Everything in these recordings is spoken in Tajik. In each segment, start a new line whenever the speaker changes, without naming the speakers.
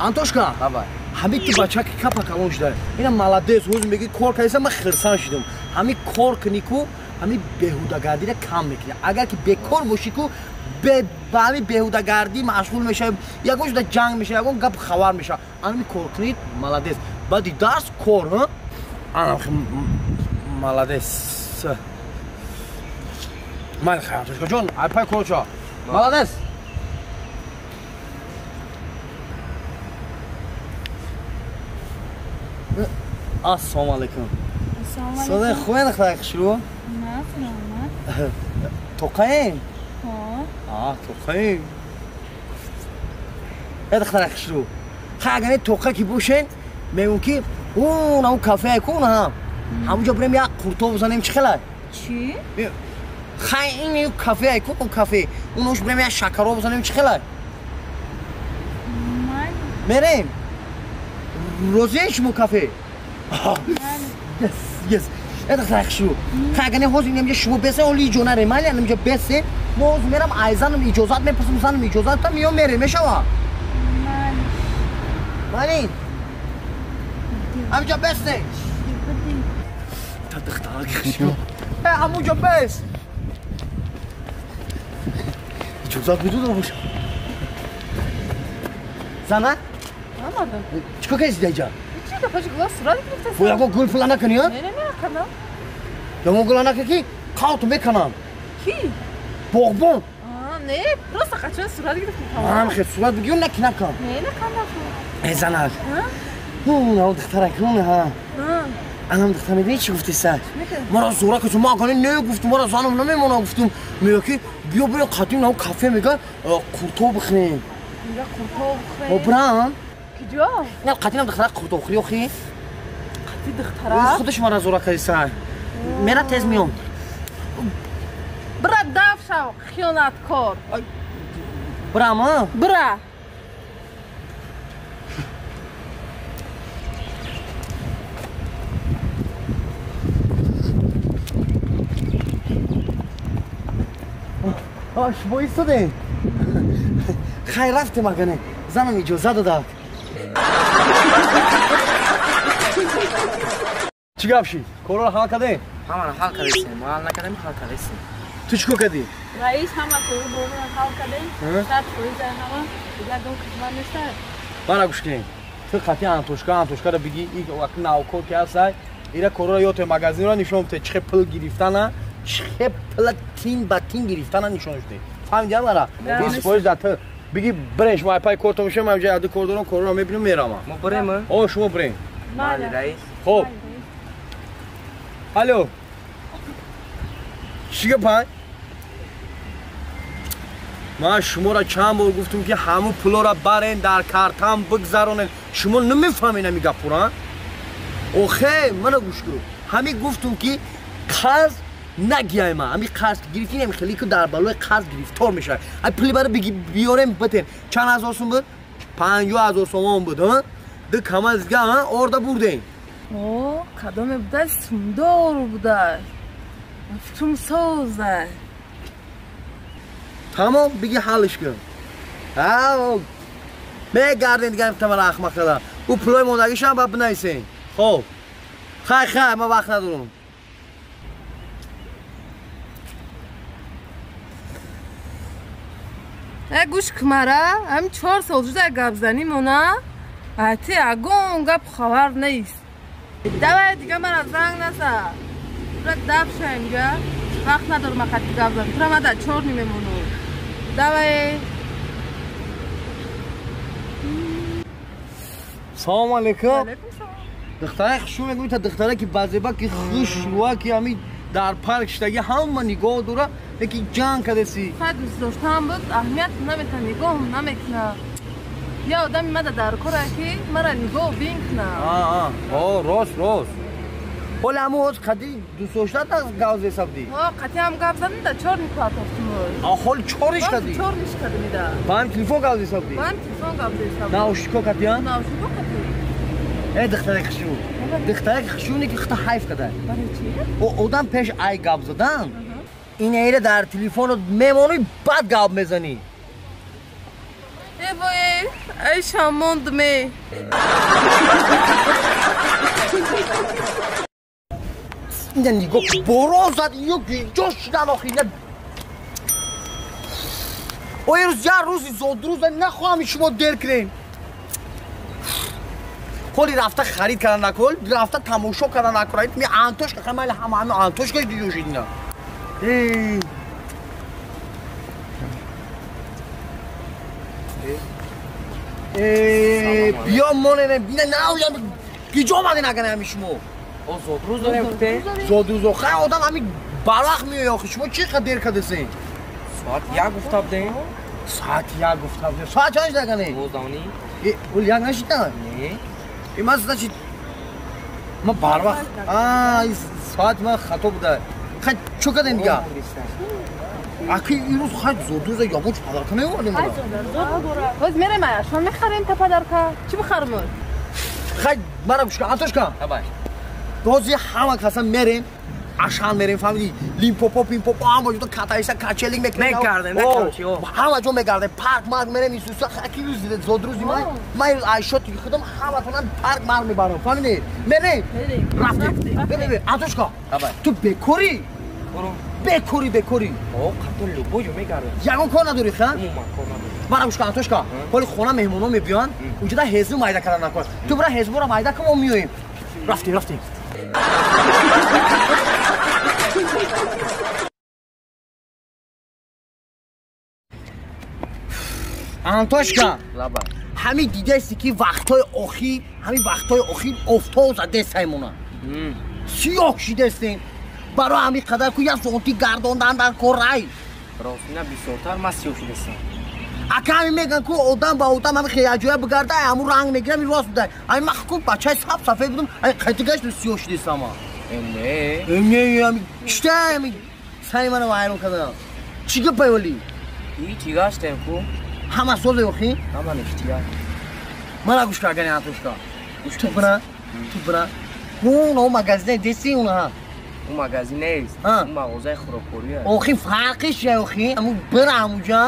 Антошка, ҳами ту бача ки капа калон шуда. Ина молодец, ҳоз меги кор кардиса, ман хирсан шудам. Ҳами кор кунӣ ку, ҳами беҳудагардиро кам мекунӣ. Агар ки бекор бошӣ ку, ба ҳами беҳудагардӣ машғул мешавӣ, ягон шуда ҷанг мешавӣ, ягон гап хабар мешавад. Ҳами кор кунед, молодец. Баъди дарс кор, ҳа? Ана молодец. Майли хай, Антошка ҷон, айпай корча. Молодец. Ассалому алайкум. Ассалому алайкум. Хуен хай хушру?
На, саломат.
Тоқаем?
Ҳо.
А, тоқаем. Эд хай хушру. Хай агар тоқа ки бошен, мегӯм ки он он кафе кун ҳам. Ҳамонҷо бирем як қуртоб бизанем чӣ хелай?
Чӣ?
Хай ин кафе кун, он кафе. Онош бирем як шакаро бизанем чӣ хелай?
Ман
мерем. Розиен шумо кафе? Yes, yes. Это хорошо. Хай, агар ҳозир инҷа шумо бесе, оли иҷо наре, майли инҷа бесе, мо ҳозир мерам айзанам иҷозат мепурсам, занам иҷозат та миём мерем, мешава? Майли. Ҳаминҷа бесе. Та духтара хушру. Э, ҳамунҷа бес. Иҷозат медодам боша. Зана?
Омадам.
Чикор кардӣ инҷа?
Чӣ гап, ҳоҷи гула сурат гирифтаст?
Бо ягон гул пула накунӣ, а?
Не, не, накардам.
Ягон гула накунӣ ки қавту мекунам.
Кӣ?
Боғбон.
Не, просто қачон сурат гирифтем.
Ам хел сурат бигир, наки накун.
Не, накардам.
Э, занак. Ҳун, духтарак, ҳун, ҳа. Анам духтар медонӣ чӣ гуфтиса? Мара зора кардум, ман агар не гуфтум, мара занам намемона гуфтум. Мегӯяд ки биё бирем қатим нав кафе мега қуртоб бихӯрем.
Мега қуртоб бихӯрем?
О, бирам.
Куҷо?
Не, қатинам духтара қуртоб хӯрӣ охи.
Қати духтара?
Худаш мара зора кардиса. Мера тез меом.
Бира дав шав, хиёнаткор.
Бирам, а?
Бира.
Шумо истодем? Хай рафтем агане. Занам иҷоза додад. Чӣ гап шид? Корро ҳал кардем?
Ҳамаро ҳал кардем. Мо ҳал накардем, ҳал кардем.
Ту чӣ кор кардӣ?
Раис ҳама корро бо ҳал кардем. 100% ҳама. Дигар дон хизмат нест.
Мана гӯш кунем. Ту қатъи Антошка, Антошкаро бигӣ, навкор ки ҳастай, ира корро ёте магазинро нишон бите, чӣ хел пул гирифтана, чӣ хел пула тин ба тин гирифтана нишон бите. Фаҳмидӣ мара? 20% да ту. Бигӣ бирем, шумо айпай кортон мешавем, ман инҷа яду кор дорам, корро мебинам, меравам.
Мо бирем?
О, шумо бирем.
Майли, раис.
Хоб. Алло. Чӣ гапай? Ман шуморо чанд бор гуфтум ки ҳамун пулоро барен дар картам бигзаронен. Шумо намефаҳмед ҳамин гапура? Охе, мана гӯш кун. Ҳамин гуфтум ки қарз нагиям ман. Ҳамин қарз ки гирифтин, ҳамин хеле ки дар балои қарз гирифтор мешавад. Ай пули бара биёрем битен. Чанд ҳазор сум буд? 50 ҳазор сомон буд, ҳа? Ду камаз дига, ҳа? Орда бурдем.
О, кадоме буда? Сумдор буда. Фитум соза.
Тамом, биги ҳаллиш кун. Ҳа, мегардем дига тамара ахмақ када. Ӯ пулои мондагишам ба бинависем. Хоб. Хай, хай, ман вақт надорам.
Э, гӯш кумара, ҳамин 4 сол шуда гап занимона, ати ягон гап хабар нест. Давай дига мара занг наза. Тура дав ша инҷа. Вақт надорам қати гап занам. Тура мада 4 мемонам. Давай.
Салом алейкум.
Алейкум салом.
Духтаре хушу мегӯй та духтаре ки базеба ки хушруа ки ҳамин дар парк шидаги ҳама нигоҳ дора, яки ҷанг кадаси.
Хай дӯст доштам буд, аҳамият намета, нигоҳ намекуна. Я одами мада дар кора ки мара нигоҳ бинкуна.
А, о, рост, рост. Ҳоле ҳамун ҳоз қади дӯст доштат гап зесабдӣ?
Ҳо, қати ҳам гап задим да 4 мепартофтум.
А ҳоли 4-иш кадӣ?
4-иш кадим да.
Ба ҳам телефон гап зесабдӣ?
Ба ҳам телефон гап зесабдӣ.
Наушнико кадӣ, а?
Наушнико кадӣ.
Э, духтаре хушрӯ. Духтаре хушрӯ не ки хата ҳайф када.
Барои чӣ?
Одам пеш ай гап задан. Ин эра дар телефонот мемонӣ, баъд гап мезанӣ.
Э, вой, Ай шамондме.
Ина нигоҳ борон зад, иё гиҷо шудан охи ина. О ирӯз як рӯзи зодрӯза нахоҳам шумо дер кунем. Ҳоли рафта харид кардан накол, рафта тамошо кардан накол. Ми антошка хамали ҳама ҳама антошка диё шуд ина. Биё монене, бина наоям гиҷо омаден агар ҳами шумо.
О зодрӯз дорем гуфте?
Зодрӯз охай одам ҳами барвақт меояд охи шумо чӣ қадр дер кардесен?
Соат як гуфта будем.
Соат як гуфта будем. Соат чанд шуд агане?
12.
Ол як нашидан?
Не.
Ман значит ман барвақт соат ман хато буда. Хай чӣ кардем дига? Аки ирӯз хай зодрӯза ягон чӣ подарка меовардем?
Боз мерем ашон мехарем та подарка. Чӣ бихарем?
Хай мара гӯш кун, Антошка. Дози ҳама каса мерем, ашан мерем, фаҳмидӣ? Лимпопо, пимпопо, ҳама ҷо катаиса качелинг мекунем.
Мегардем, накарчи, о.
Ҳама ҷо мегардем, парк марк мерем, Исуса, аки рӯз зодрӯзи ман, ман ирӯз айшоти худам ҳаматонам парк марк мебарам, фаҳмидӣ? Мерем? Рафтем. Бе, Антошка, ту бекорӣ? Бекорӣ, бекорӣ.
О, қато любой ҷо мегардем.
Ягон кор надорӣ, ха?
Умуман кор надорам.
Мара гӯш кун, Антошка, ҳоли хона меҳмонҳо мебиёнд, унҷода ҳезу майда кардан накор. Ту бира ҳезбора майда кун, мо меоем. Рафтем, рафтем. Антошка, ҳамин дидаисти ки вақтҳои охир, ҳамин вақтҳои охир офтоб задестаймона. Сиёҳ шидастем. Барои ҳамин қадар ку як сонти гардондан дар кор рай.
Ростина бисёртар ман сиёҳ шидастам.
Ака ҳамин мегӯянд ку одам ба одам ҳамин хеяҷоя бигарда, ҳамун ранг мегирам, ин рост буда. Ҳамин ман ку бачаи саб сафед будам, ҳамин қайтигашт сиёҳ шидастам.
Не.
Не, ҳамин чита ҳамин сари мана вайрон кардам. Чӣ гапай валӣ?
Ҳичи гаштем ку.
Ҳама созе охи?
Ҳама ништия.
Мана гӯш кар, гани Антошка. Ту бира, ту бира. Он о магазине деси он ҳа.
Он магазин нест. Он мағозаи хӯрокхӯрӣ аст.
Охи фарқиш чия охи? Ҳамун бира ҳамунҷа.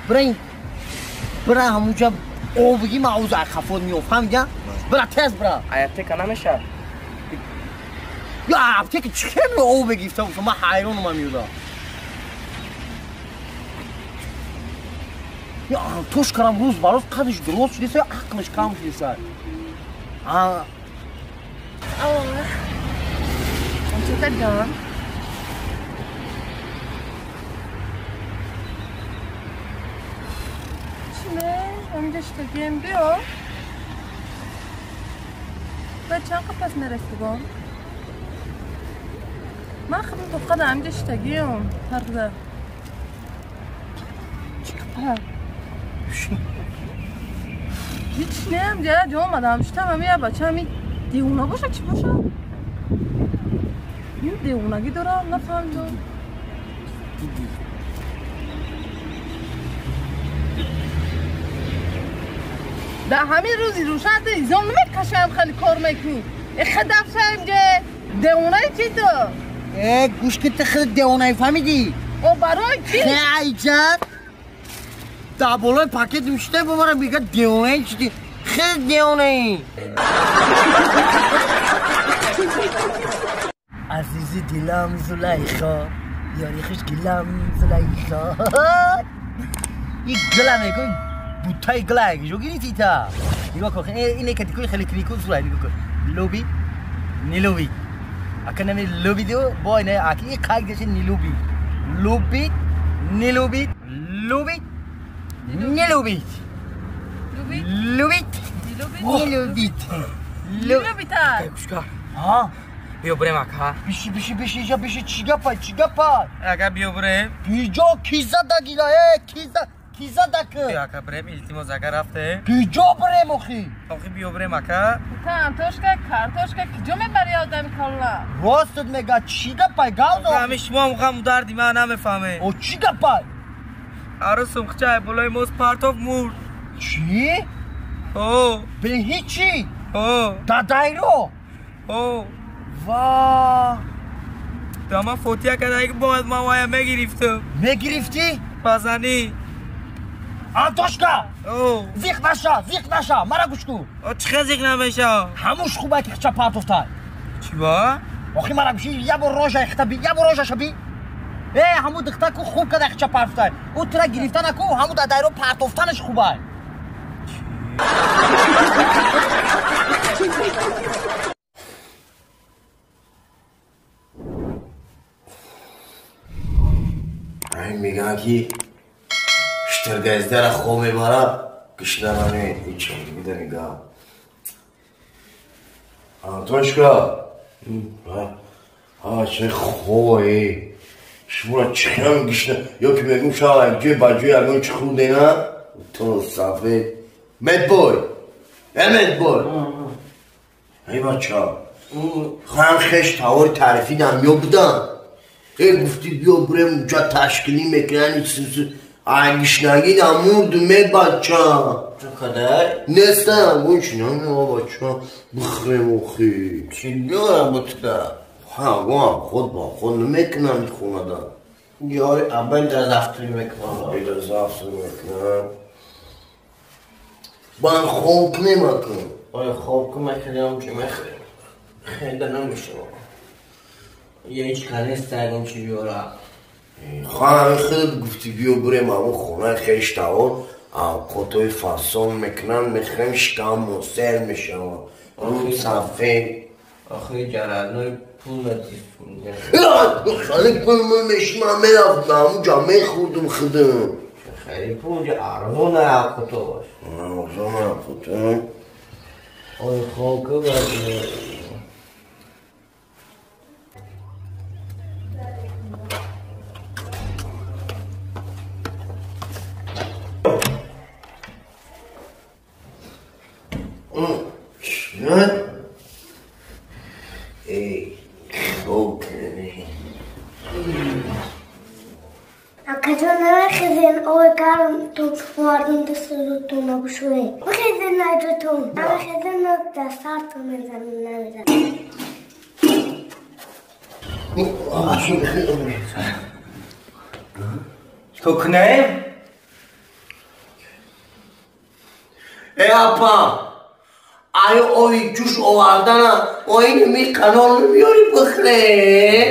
Бира бира ҳамунҷа обги мағоза хафот меёфт, фаҳмидя? Бира тез бира.
Ай аптека намешавад?
Я аптека чӣ хел об гирифта боша? Ман ҳайронам меёда. Я Антошкарам рӯз ба рӯз қадаш дуроз шудеса, ақлаш кам шудеса.
Антошка ҷон. Чӣ ме? Ҳаминҷа шитагием биё. Ба чанд қапас мерасигом? Ман худам тоқада ҳаминҷа шитагием. Ҳарда. Чӣ қапа? Ҳеч неам ҷа ҷо омадам шитам ҳами я бача ҳами девона боша чӣ боша? Ин девонагӣ дорам нафаҳмидам. Дар ҳамин рӯзи рӯшан ту изом намекашам хеле кор мекунӣ. Эхе дафшаем ҷе девонаи чӣ ту?
Э, гӯш ки ту худ девонаи фаҳмидӣ?
О барои чӣ?
Айҷа дар болои пакет мешитай ба мара мегӯяд девонаи чӣ ти? Хеле девонаи. Азизи дилам Зулайхо, ёри хушгилам Зулайхо. Ин гила мегӯй бутаи гила ҷо гирифти та. Нигоҳ кун, ине катикуи хеле клику Зулай нигоҳ кун. Луби, нилуби. Ака нами лубиду бо ине аки и қайд гаши нилуби. Лубид, нилубид, лубид, нилубид. Лубид, нилубид.
Нилубид.
Гӯш кар.
Ҳа?
Биё бурем ака.
Биши, биши, биши, иҷа биши, чӣ гапай, чӣ гапай?
Ака биё бурем.
Биҷо ки задагила, э, ки задак?
Биё ака бурем, илтимос ака рафте.
Биҷо бурем охи?
Охи биё бурем ака.
Та Антошка, картошка киҷо мебари одами калона?
Ростат мега, чӣ гапай, гавзо?
Ҳами шумо ҳам ғаму дарди ман намефаҳмед.
О чӣ гапай?
Арӯсум хчай болои мост партов мурд.
Чӣ?
О.
Бе ҳичи?
О.
Дадайро?
О.
Ва.
Да ман фотиҳа карда ки бояд ман вая мегирифтам.
Мегирифтӣ?
Пазанӣ.
Антошка! Зиқ наша, зиқ наша, мара гӯш кун.
Чӣ зиқ намеша?
Ҳамуш хубай ки хича партофтай.
Чӣ ба?
Охи мара гӯши, я бор рожа хита би, я бор рожаша би. Э, ҳаму духта ку хуб када хича партофтай. Ӯ тира гирифтана ку, ҳаму дар дайро партофтанаш хубай.
Ай меган ки штыргаздара хоб мебарад, гишна наме, ичо дида мегам. Антошка, а че хобе, шумора чихам гишна, ё ки мегум шава ҷой ба ҷой ягон чи хӯрдена, то сафед. Медбой, э медбой. Эй бача, хам хеш тавори тарифи дам ё будам. Эй гуфти биё бурем уҷа ташкилӣ мекунани ай гишнагӣ намурдум э бача.
Чӣ қадар?
Нестам, гӯш намева бача, бихӯрем охи.
Чӣ биёрам бо туда?
Ҳа, гӯам худ ба худ намекунам хонада.
Ёри абан дар завтри мекунам.
Дар завтри мекунам. Бан хоб намекунам.
Ой хоб ку мехӯрем, чӣ мехӯрем? Хеле намешавам. Я ҳеҷ канест ягон чӣ биёрам.
Хоҳам худ гуфти биё бурем ҳамон хонаи хештаҳо авқотҳои фасон мекунанд, мехӯрем, шикаммо сер мешавад. Рӯи сафед.
Охи ҷарадной пул надиф.
Хеле пул меши, ман мерафтам ҳамунҷа мехӯрдум худам.
Хеле пул ҷа арзон авқотош.
Арзон авқото.
Ой хоб ку
Акаҷон, намехезен ои гармтон мардум дасту набушӯед. Бихезен наҷотон, намехезен дар сартон мезанам, намезанам.
Чикор кунем?
Э апа, ай ои ҷӯш овардана оини ми канол меёри бихӯрем.